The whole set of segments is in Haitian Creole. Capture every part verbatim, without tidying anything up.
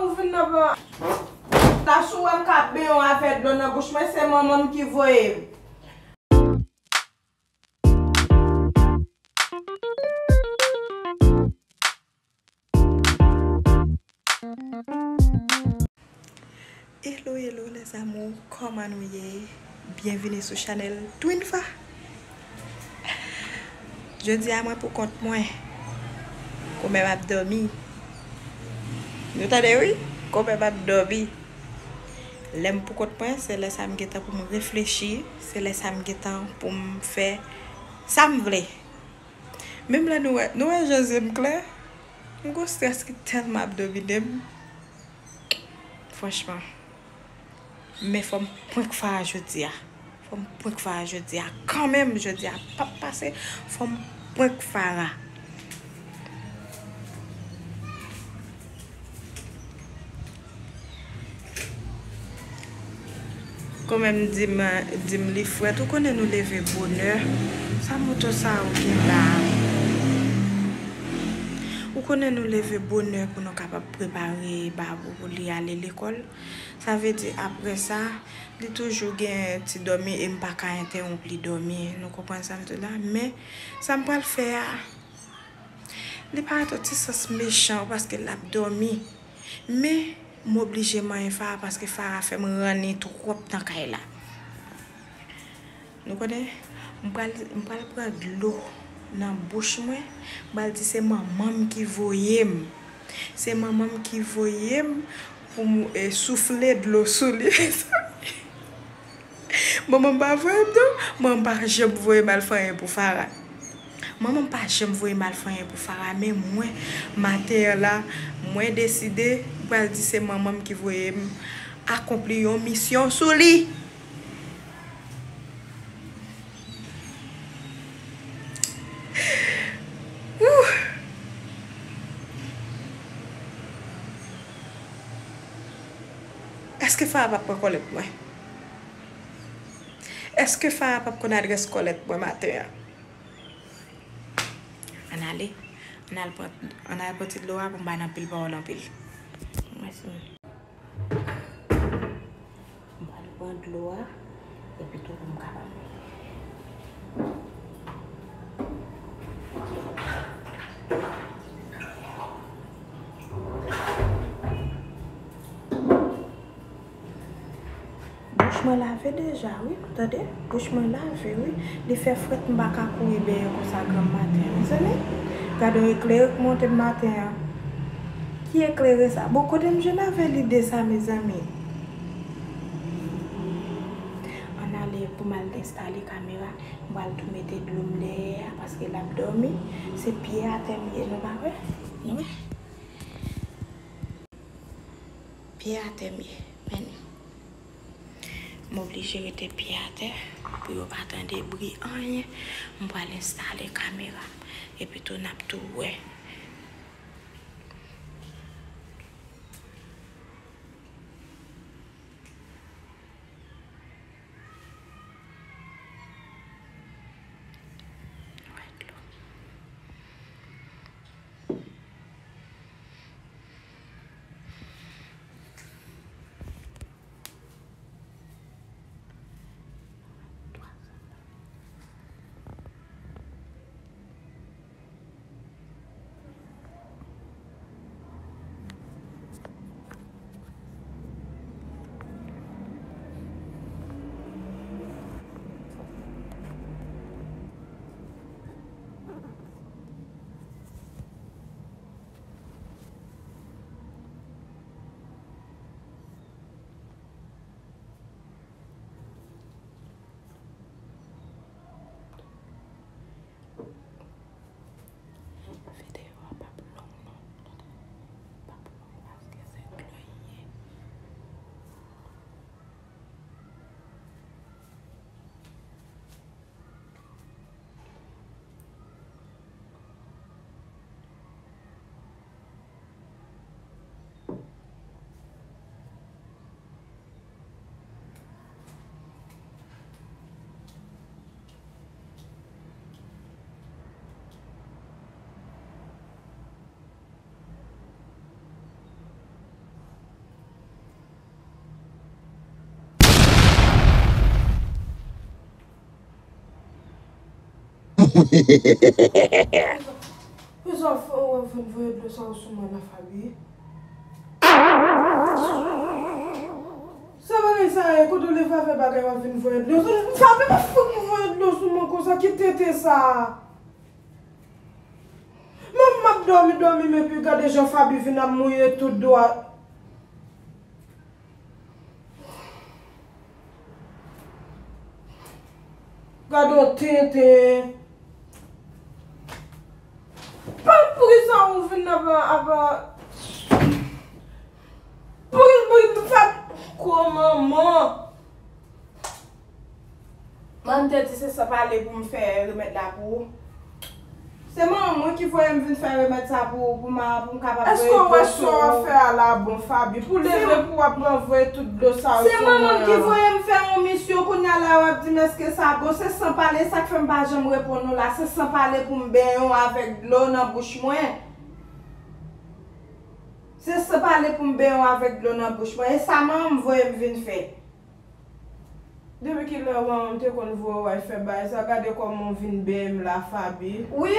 Ou vin nan ban. La, si w wè m ka benyen w avèk dlo nan bouch mwen, se manman m ki voye m. Hello, hello, les amours, kòman nou ye? Byenvini sou chanèl Twinfa. Jodi a, mwen pou kont mwen. Kòmè m ap dòmi. Nou tande, wi? Kòmè m ap dòmi. Lè m pou kont mwen, se lè sa m gentan pou m reflechi, se lè sa m gentan pou m fè sa m vle. Menm lè nou wè, nou wè jan zye m klè, m gon strès ki tèlman ap domine m. Franchman. Men fò m prank Farah jodi a. Fò m prank Farah jodi a. Kanmenm, jodi a p ap pase. Fò m prank Farah. Kòmè m di m, di m li frèt, ou konnen nou leve bonè. Sa moto sa ou gen la? Ou konnen nou leve bonè pou nou kapab prepare Babou pou li ale lekòl. Sa vle di, apre sa, li toujou gen ti dòmi e m pa ka entewonp li dòmi. Nou konprann sa m di w la? Men, sa m pral fè a, li parèt yon ti sans mechan paske l ap dòmi. Men, m oblije manyen Farah paske Farah fè m ranni twòp nan kay la. Nou konnen, m pral, m pral pran dlo nan bouch mwen, m pral di se manman m ki voye m. Se manman m ki voye m pou m, eh, soufle dlo sou li. Manman m pa voye m non. Manman m pa janm voye m al fè anyen pou Farah. Manman m pa janm voye m al fè anyen pou Farah, men mwen, maten an la, mwen deside, m pral di se manman m ki voye m akonpli yon misyon sou li. Ooh! Èske Farah p ap pran kòlèt mwen? Èske Farah p ap konn adrès kòlèt mwen maten an? Ann ale, ann al pran, ann al pran ti dlo a pou m pa nan pil pawòl anpil. Mèsi. M pral pran dlo a, epi tou pou m kapab. Bouch mwen lave deja, wi. Tande? Bouch mwen lave, wi. Li fè frèt, m pa ka kouri benyen konsa granm maten an. Mezanmi, gade yon eklere k monte m maten an. Ki eklere sa? Bon, kote m jwenn avè lide sa, mezanmi? Ann ale pou m al enstale kamera. M pral tou mete dlo m dèyè a, paske l ap dòmi. Se pye atè m ye, nou pa wè? Nou wè? Pye atè m ye, men m oblije rete pye atè pou yo pa tande bri anyen. M pral enstale kamera m, epi tou n ap tou wè. Poukisa w ap vin voye dlo sa yo sou mwen la, Faby? Sa bagay sa ye, kote w leve avè bagay w ap vin voye dlo sou mwen? Faby, pa fouke voye dlo sou mwen konsa, ki tenten sa? Manman m ap dòmi, dòmi m, epi gade jan Faby vin ap mouye tout dlo a. Gade yon tenten. Pa, poukisa ou vin ap, ap, pou, pou, pou fè kò manman? Mwen, m te di se san pale pou m fè remèd la pou ou. Se manman mwen ki voye m vin fè remèd sa pou ou, pou m, pou m kapab voye dlo sou ou. Èske w wè sa w ap fè a la bon, Faby? Pou leve pou w ap voye tout dlo sa yo sou mwen an. Se manman m ki voye m fè yon misyon, kounye a la w ap di m èske sa bon? Se san pale, sa k fè m pa janm reponn ou la. Se san pale pou m benyen w avèk dlo nan bouch mwen. Se san pale pou m benyen w avèk dlo nan bouch mwen. E sa manman m voye m vin fè. Depi kilè manman m te konn voye w al fè bagay sa? Gade kòman w vin benyen m la, Faby. Wi.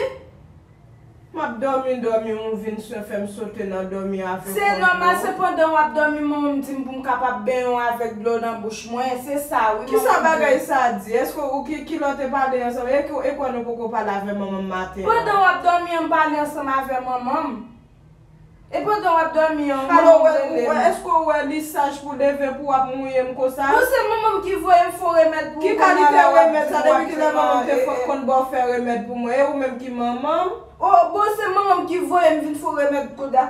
M ap dòmi, dòmi, ou vin so-, fè m sote nan dòmi avèk yon dlo. Se nòmal, se pandan w ap dòmi, manman m di m pou m kapab benyen w avèk dlo nan bouch mwen. Se sa, wi, manman m di m. Kisa bagay sa di? Èske ou ki, kilè w te pale ansanm? E ki, e kwè nou poko pale avè manman m maten an? Pandan w ap dòmi an, m pale ansanm avè manman m. E pandan w ap dòmi an, manman m rele m. Alò, ou wè, èske w wè li saj pou leve pou w ap mouye m konsa? Bon, se manman m ki voye m fè yon remèd pou ou. Ki kalite remèd sa? Depi kilè manman m te fè, konn ba w fè remèd pou mwen? E ou menm ki manman m? O, bon, se manman m ki voye m vin fè yon remèd kounye a.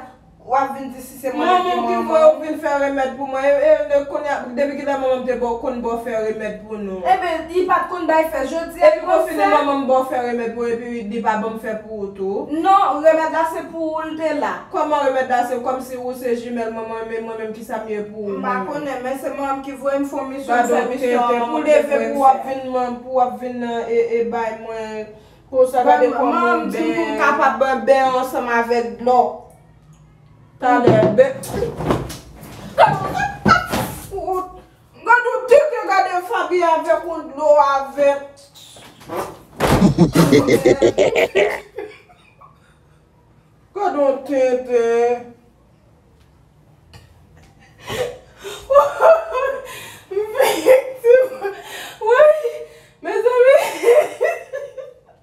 W ap vin di si se mwen menm ki manman m. Manman m ki voye w vin fè remèd pou mwen. E, e, e, kounye a, depi kilè manman m te ba w, konn ba w fè remèd pou nou? Eben, li pa t konn bay fè. Jodi a li konn fè. Epi konfini manman m ba w fè remèd pou ou, epi li pa ban m fè pou ou tou? Non, remèd la se pou ou l te la. Kòman remèd la se kòmsi ou se jimèl manman m, e mwen menm kisa m ye pou ou? M pa konnen, men se manman m ki voye m fè yon misyon, m fè misyon an, manman m te voye m fè. Gade yon tenten, pou leve pou w ap vin, pou w ap vin, e, e, bay mwen konsa, gade kòman w benyen. Manman m di m pou m kapab benyen ansanm avèk dlo. Talè, be-, gade yon tenten, gade Faby avèk yon dlo avèk. Gade yon tenten. M viktim. Woy, mezanmi.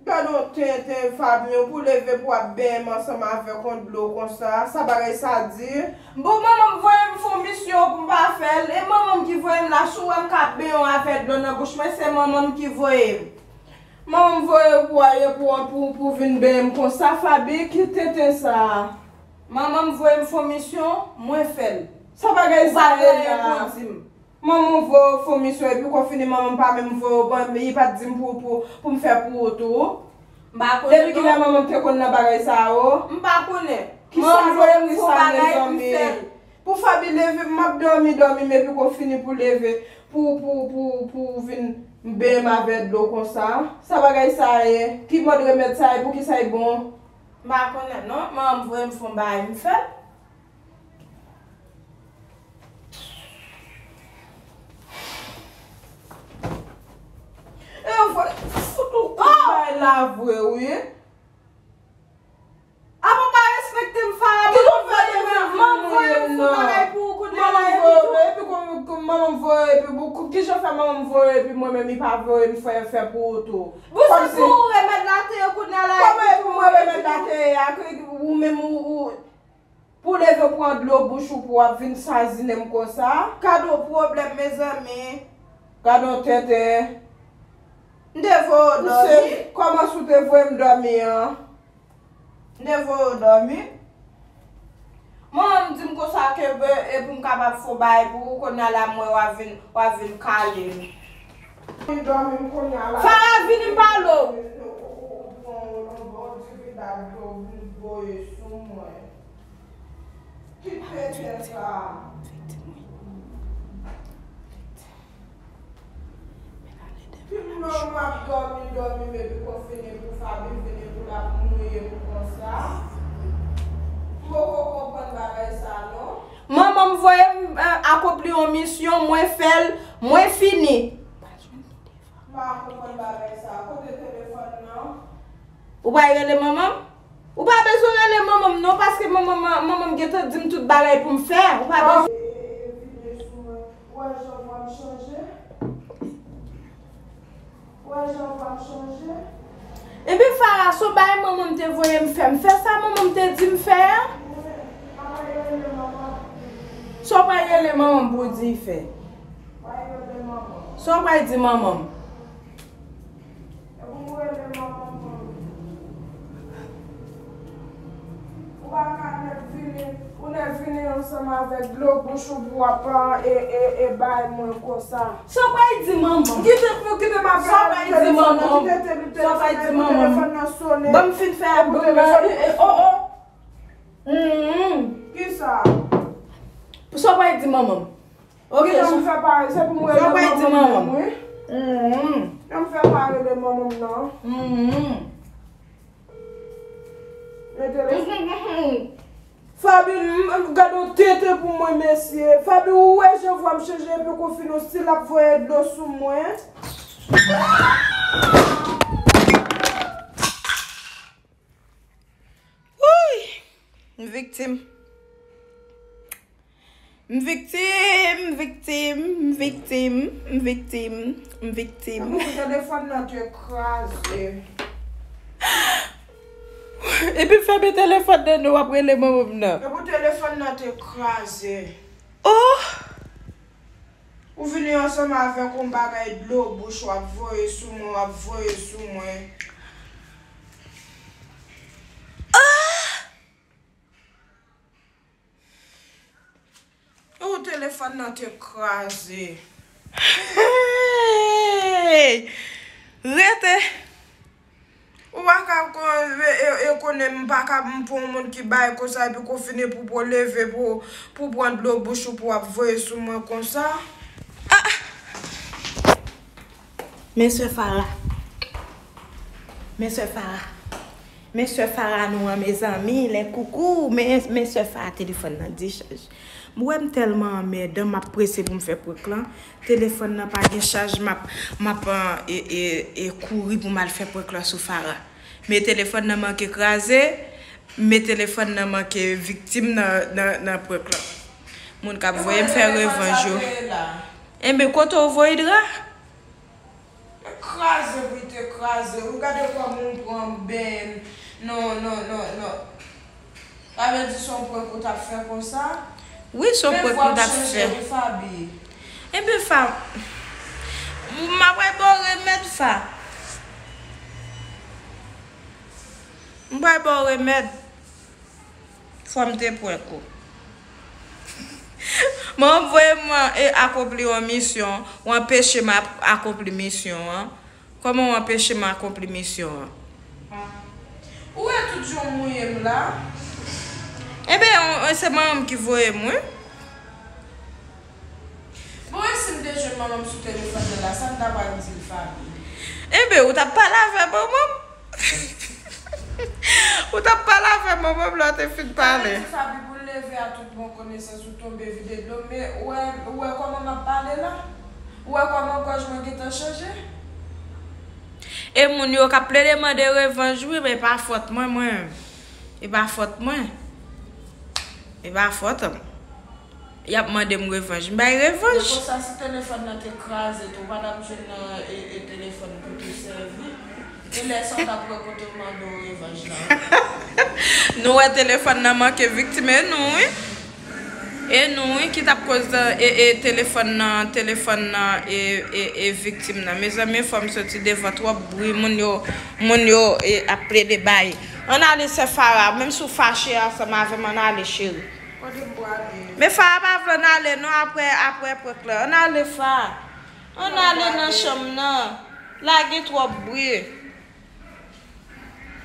Gade yon tenten, Faby, pou leve pou ap benyen m ansanm avèk yon dlo konsa. Sa bagay sa di? Bon, manman m voye m fè yon misyon pou m pa fè l. E manman m ki voye m la, si w wè m ka benyen w avèk dlo nan bouch mwen, se manman m ki voye m. Manman m voye w pou, pou, pou, pou vin benyen m konsa, Faby, ki tenten sa? Manman m voye m fè yon misyon, mwen fè l. Sa bagay sa ye la? Ou pa gen anyen pou di m. Manman w voye w fè yon misyon epi konfini manman m pa menm voye w ban m, li pa t di m pou, pou, pou m fè pou ou tou. M pa konnen non. Depi kilè manman m te konn nan bagay sa yo? M pa konnen. Kisa lopri sa, mezanmi? Pou Faby leve, m ap dòmi, dòmi, m epi konfini pou leve, pou, pou, pou, pou vin benyen m avèk dlo konsa. Sa bagay sa ye? Ki mòd remèd sa ye? Poukisa li bon? M pa konnen non. Manman m voye m fè yon bagay, m fè l. E yo fè fout ou kout bay la vre, wi. Apa w pa respekte m, Farah? Manman m voye m fè bagay pou ou kounye a la, epi tou. Manman m voye, epi manman m voye, epi kijan fè manman m voye, epi mwen menm li pa voye m fè, fè pou ou tou? Bon, se pou ou remèd la te ye kounye a la, epi tou. Kòman epi mwen remèd la te ye a? Ou menm ou, ou, Pou leve pran dlo bouch ou pou w ap vin sazinen m konsa? Gad yon pwoblèm, mezanmi. Gad yon tenten. M te voye w dòmi. Kòman si w te voye m dòmi an? M te voye w dòmi. Manman m di m konsa ke e pou m kapab fè yon bagay pou ou, kounye a la m wè w ap vin, w ap vin kale m. Dòmi m kounye a la. Farah, vini m pale w. Ou pran yon bon dividal dlo vin voye sou mwen. Ki tenten sa? Ki mwen m ap dòmi, dòmi, m epi konfini pou Faby vini pou l ap mouye m konsa? M poko konprann bagay sa non. Manman m voye m, eh, akonpli yon misyon, mwen fè l, mwen fini. M pa konprann bagay sa. Kote telefòn nan? Ou pa rele manman m? Ou pa bezwen rele manman m non, paske manman m, manman m gentan di m tout bagay pou m fè. Ou pa bezwen. Ou wè jan vwa m chanje? Ou wè jan vwa m chanje? Epi Farah, se yon bagay manman m te voye m fè. M fè sa manman m te di m fè a. Sa w pral rele manman m pou w di l fè? Sa w pral di manman m? Ou pa ka nèk vini, ou nèk vini ansanm avèk dlo bouch ou pou w ap, e, e, e bay mwen konsa. Sa w pral di manman m? Kite pou, kite m ap pale avèk telefòn nan, kite telefòn nan sonnen. Ban m fin fè a, ban m, e, e, oh, oh. Mm. Kisa? Sa w pral di manman m? Ok, kite m fè pare, se pou m rele manman m wi. Mm. Kite m fè pare de manman m nan. Mm. Mete le. Faby, m, m, gade yon tenten pou mwen, mesye. Faby, ou wè jan vwa m chanje epi konfini w, si l ap voye dlo sou mwen. Wouy! M viktim. M viktim, m viktim, m viktim, m viktim, m viktim. Epi telefòn nan te kraze. Epi fèmen telefòn nan non, w ap rele manman m nan. Epi telefòn nan te kraze. Oh! Ou vini ansanm avèk yon bagay dlo bouch, w ap voye sou mwen, w ap voye sou mwen. Ah! Ou telefòn nan te kraze. Hey! Rete! Ou pa ka kon, e, e, e konnen m pa ka, m pou yon moun ki bay konsa, epi konfini pou, pou leve, pou, pou pran dlo bouch ou, pou ap voye sou mwen konsa. Ah! Men sè Farah. Men sè Farah. Men sè Farah nou an, mezanmi, lè koukou, men, men sè Farah telefòn nan dechaj. M wè m tèlman anmèdan, m ap prese pou m fè prank lan. Telefòn nan pa gen chaj, m ap, m ap, e, e, e kouri pou m al fè prank lan sou Farah. Men telefòn nan manke kraze, men telefòn nan manke viktim nan, nan, nan prank lan. Moun k ap voye m fè revanj yo. Enben, kote w voye dra? Kraze pou l te kraze. Ou gade kòman w pran beny. Non, non, non, non. Sa vle di se yon prank ou t ap fè konsa? Wi, se yon prank m t ap fè. Men vwa w chanje wi, Faby. Enben, Fa, m ap pral ba w remèd, Fa. M pral ba w remèd. Fò m te prank ou. Manman voye m, e, akonpli yon misyon, w anpeche m ap, akonpli misyon an. Kòman w anpeche m akonpli misyon an? Ou wè tout jan w mouye m la? Enben, on, on, se manman m ki voye m, wi. Bon, e si m te jwenn manman m sou telefòn nan la, sa m ta pral di l, Faby? Enben, ou t ap pale avè manman m? Ou t ap pale avè manman m lè w te fin pale. Sa vle di Faby pou l leve a tout bon konesans ou tonbe vide dlo, men ou wè, ou wè kòman m ap pale la? Ou wè kòman gòj mwen gentan chanje? E moun yo k ap plede mande revanj wi, men e pa fòt mwen, mwen. E pa fòt mwen. E pa fòt m. Y ap mande m revanj. M bay revanj. Men konsa, si telefòn nan te kraze tou, ou pa t ap jwenn, e, e, telefòn pou te sèvi. E lè sa, w t ap wè kote w mande w revanj la. Nou wè telefòn nan manke viktim, e nou, wi. E nou, wi, ki t ap koz, e, e, telefòn nan, telefòn nan, e, e, e, viktim nan. Mezanmi, fò m soti devan twòp bri. Moun yo, moun yo, e, ap plede bay. Ann ale, sè Farah, menm si w fache ansanm avè m, ann ale, cheri. Kote m prale? Men Farah pa vle ann ale non, apre, apre prank lan. Ann ale, Farah. Ann ale nan chanm nan. La gen twòp bri.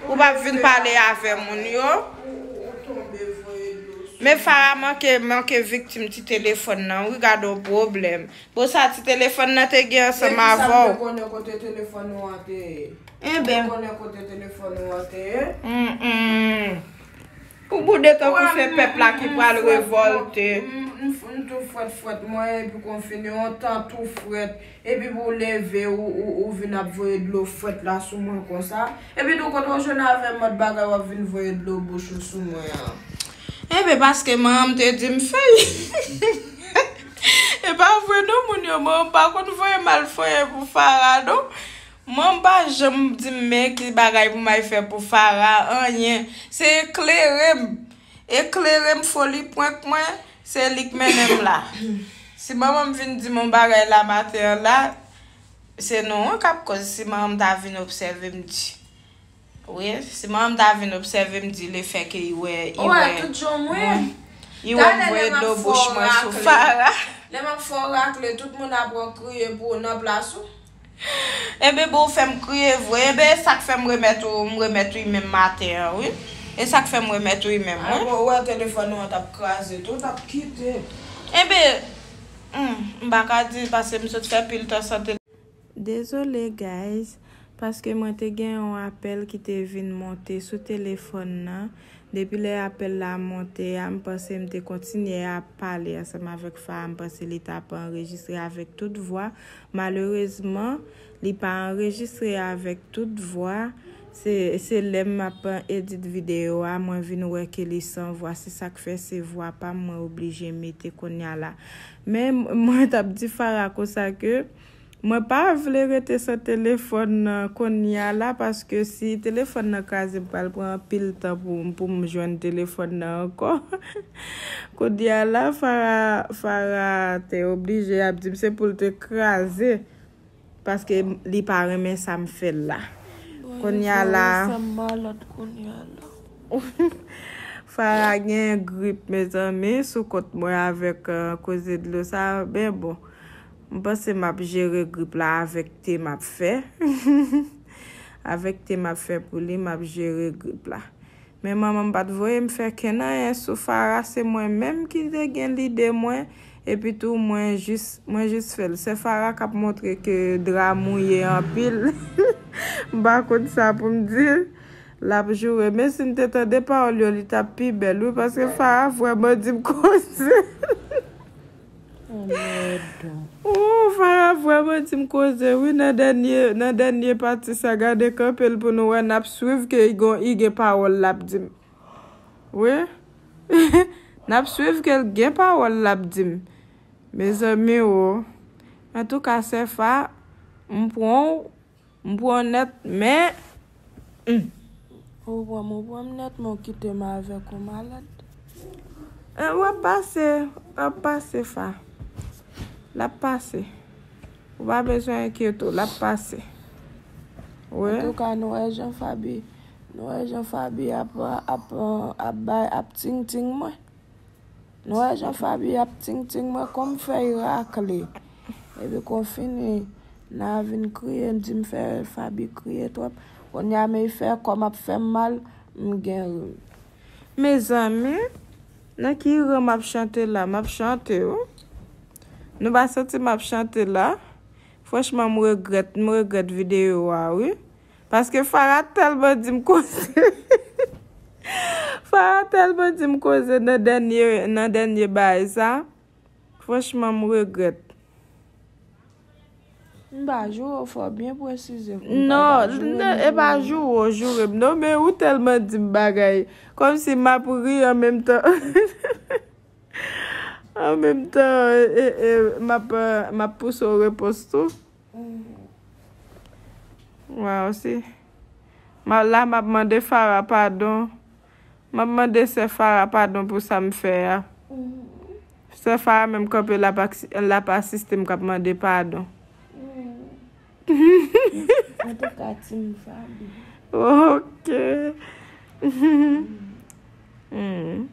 Ou p ap vin pale avè moun yo. Ou, ou, ou tonbe voye dlo sou mwen. Men Farah manke, manke viktim ti telefòn nan. Wi, gade yon pwoblèm. Bon, sa ti telefòn nan te gen ansanm avè w. Depi sa m te konnen kote telefòn ou an te ye. Enben. M te konnen kote telefòn ou an te ye. Mm, mm. Ou boude tankou se pèp la ki pral revòlte. M tou frèt frèt mwen epi konfini yon tan tou frèt. Epi pou w leve ou, ou, ou vin ap voye dlo frèt la sou mwen konsa. Epi tou kote w jwenn avè mòd bagay w ap vin voye dlo bouch ou sou mwen an. Enben paske manman m te di m fè l. E pa vre non moun yo, manman m pa konn voye m al foye pou Farah non. Manman m pa janm di m men ki bagay pou m al fè pou Farah, anyen. Se eklere m. Eklere m, foli prank mwen, se li k mennen m la. Si manman m vin di m yon bagay la maten an la, se nou k ap koz. Si manman m ta vin obsève m di. Wi, si manman m ta vin obsève m di lefèke i wè i wè. Ou wè tout jan mwen. I wè m voye dlo bouch mwen sou Farah. Lè m ap fè w rakle, tout moun ap wè w kriye pou ou nan plas ou. Enben bon, ou fè m kriye vre. Enben e sa k fè m remèt ou, m remèt ou menm maten an, wi. E sa k fè m remèt ou menm, wi. Ou wè telefòn ou an t ap kraze tou, w t ap kite. Enben, hmm, m pa ka di paske m sot fè pil tan san telefòn. Dezole guys, paske mwen te gen yon apèl ki te vin monte sou telefòn nan. Depi lè apèl la monte a, m panse m te kontinye ap pale ansanm avèk Farah, m panse li t ap anrejistre avèk tout vwa. Malerezman, li pa anrejistre avèk tout vwa. Se, se lè m ap edit videyo a, mwen vin wè ke li san vwa. Se sa k fè se vwa pa m mwen oblije mete kounye a la. Men mwen t ap di Farah konsa ke mwen pa vle rete san telefòn nan kounye a la, paske si telefòn nan kraze, m pral pran anpil tan pou, pou m jwenn telefòn nan ankò. Kounye a la, Farah, Farah te oblije ap di m se pou l te kraze, paske li pa renmen sa m fè l la. Kounye a la. Farah gen grip, mezanmi, sou kont mwen avèk koze dlo sa. Men bon, m panse m ap jere grip la avèk te m ap fè. Avèk te m ap fè pou li, m ap jere grip la. Men manman m pa t voye m fè kenn anyen sou Farah, se mwen menm ki te gen lide mwen. Epi tou mwen jis, mwen jis fè l. Sè Farah k ap montre ke dra mouye anpil. M pa konn sa pou m di l. L ap joure. Men si n te tande pawòl yo, li t ap pi bèl, wi, paske Farah vrèman di m koze. Oh, Farah vrèman di m koze, wi, nan dènye, nan dènye pati sa, gade kanpe l pou nou wè, n ap swiv ke i gen pawòl l ap di m. Wi. N ap swiv ke l gen pawòl l ap di m. Mezanmi o. Antouka, Sefa, m pran w, m pran w nèt, men. Hmm. Ou pran m, ou pran m nèt, men w kite m avèk yon malad. Eh, w ap pase, w ap pase, Fa. L ap pase. Ou pa bezwen enkyete w, l ap pase. Wi. Antouka, nou wè jan Faby, nou wè jan Faby ap, ap, ap bay, ap ting-ting mwen. Nou wè jan Faby ap ting-ting mwen, kòm fèy rakle. Epi konfini, n a vin kriye, n di m fè Faby kriye twòp. Kounye a, men fè kò m ap fè m mal, m gen rim. Mezanmi, nan ki ran m ap chante la? M ap chante, wi. Nou pa santi m ap chante la? Franchman, m regrèt, m regrèt videyo a, wi. Paske Farah tèlman di m koze. Farah tèlman di m koze nan dènye, nan dènye bagay sa. Franchman, m regrèt. M pa joure w, fò w byen presize pou m pa joure m. Non, e pa joure w joure m non, men ou tèlman di m bagay. Kòmsi m ap ri an menm tan. An menm tan, e, e, m ap, m ap pouse w repons tou. Waw, si. M a, la, m ap mande Farah padon. M ap mande sè Farah padon pou sa m fè a. Sè Farah menm kanpe l ap, l ap asiste m k ap mande padon. Antouka, Team Faby. Ok. Hmm.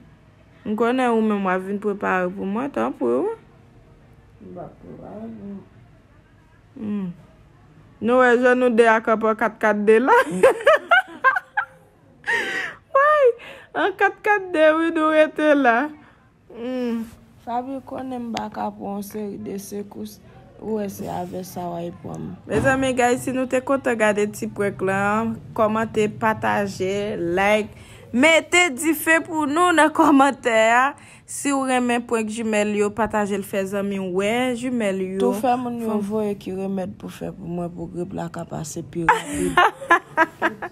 M konnen ou menm w ap vin prepare pou mwen, tanpri w. M p ap prepare pou mwen. Hmm. Nou wè jan nou de a kanpe an kat kat de la. Woy! An kat kat de wi nou rete la. Hmm. Faby konnen m pa ka pran yon seri de sekous, ou wè se avè sa w al pran m. Mezanmi guys, si nou te kontan gade ti prank lan, kòmante, pataje, like, Mete dife pou nou nan kòmantè a. Si w renmen prank jimèl yo, pataje l, fè zanmi w wè jimèl yo. Tou fè moun yo voye ki remèd pou fè pou mwen pou grip la ka pase pi rapid.